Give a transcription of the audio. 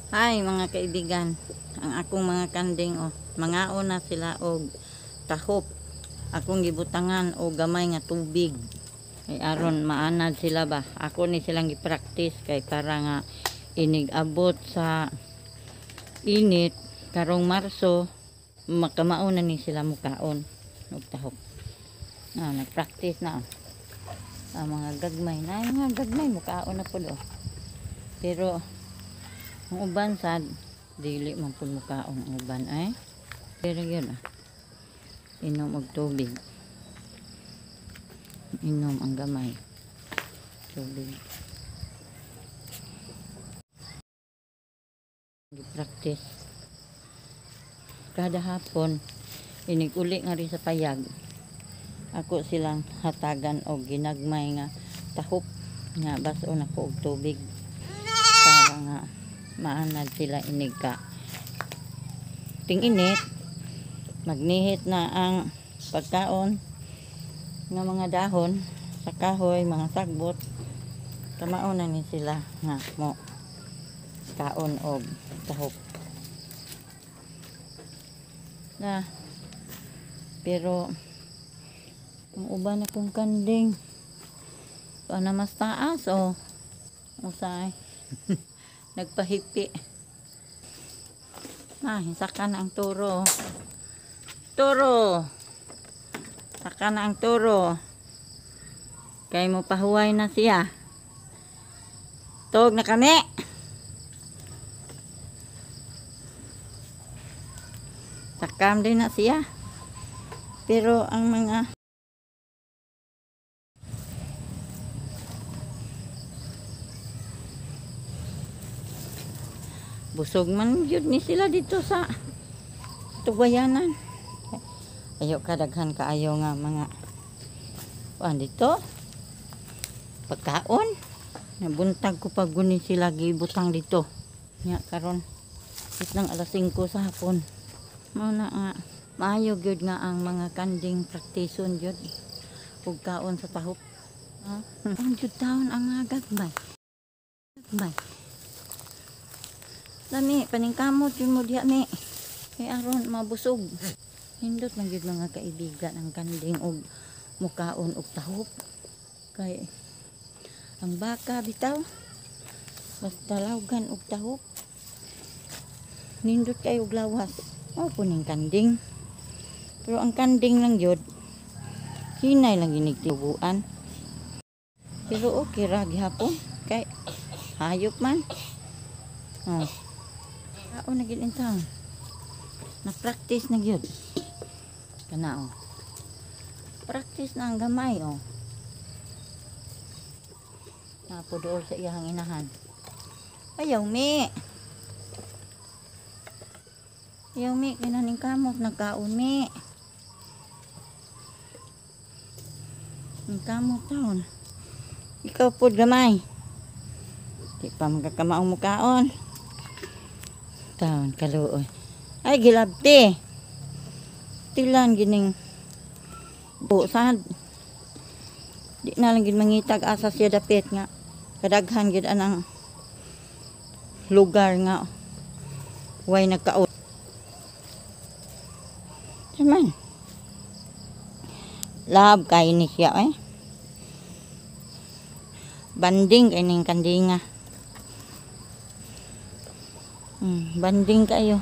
Hi mga kaibigan, ang akong mga kanding oh, mangaon na sila og tahop. Akong gibutangan og gamay nga tubig. Kay aron maanad sila ba. Ako ni silang gi-practice kay para nga inig abot sa init karong Marso, makamao na ni sila mukaon og tahop. Ah, nag-practice na oh. Ang mga gagmay na, mga gagmay mukaon na pud oh. Pero ang uban sad dili man pud mukaon ang uban ay. Pero yun ah. Inom og tubig. Inom ang gamay. Tubig. Gi-practice. Kada hapon inig uli nga rin sa payag. Ako silang hatagan og ginagmay nga tahop nga baso nako og tubig para nga maanad sila inig ka ting-init, magnihit na ang pagkaon ng mga dahon sa kahoy, mga sagbot. Kamao na ni sila nga mo kaon og tahop na. Pero ang uban akong kanding pa na mas taas oh, usay nagpahipi na. Saka na ang turo. Turo, saka na ang turo kay mo pahuway na siya. Tog na kami. Sakam din na siya. Pero ang mga busog man yun ni sila dito sa tubayanan. Ayo kadaghan kaayo nga mga kuan dito pagkaon. Nabuntag ko pag guni sila gibutang dito. Nya karon it lang alas 5 sa hapon. Mao na nga maayo gyud nga ang mga kanding praktison gyud ug kaon sa tahop. Ha? Ang gyud taon ang mga gagmay. Gagmay. Lami, paningkamot yun mo diha ni. Kay aron mabusog. Hindot man gyud mga kaibigan ang kanding og mukaon og tahop. Kay ang baka bitaw basta lawgan og tahop. Nindot kay og lawas. Mao po ning kanding. Pero ang kanding lang gyud hinay lang ginig tibuan. Pero okay ra gihapon kay hayop man. Oh. Kao na gyud intang. Na-practice na gyud. Kana oh. Practice na ang gamay oh. Napudool sa iyang inahan. Ayaw mi. Ayaw mi kinaning kamot nagkaon mi. Ning kamot taon. Ikaw pod gamay. Di pa magkakamaong mukaon. Taon kaluoy. Ay gilabti. Tilan gining busad. Di na lang gid mangitag asa siya dapit nga kadaghan gid anang lugar nga way nagkaon. Taman. Lab kay ni siya eh. Banding kay ning kandinga. Banding kayo.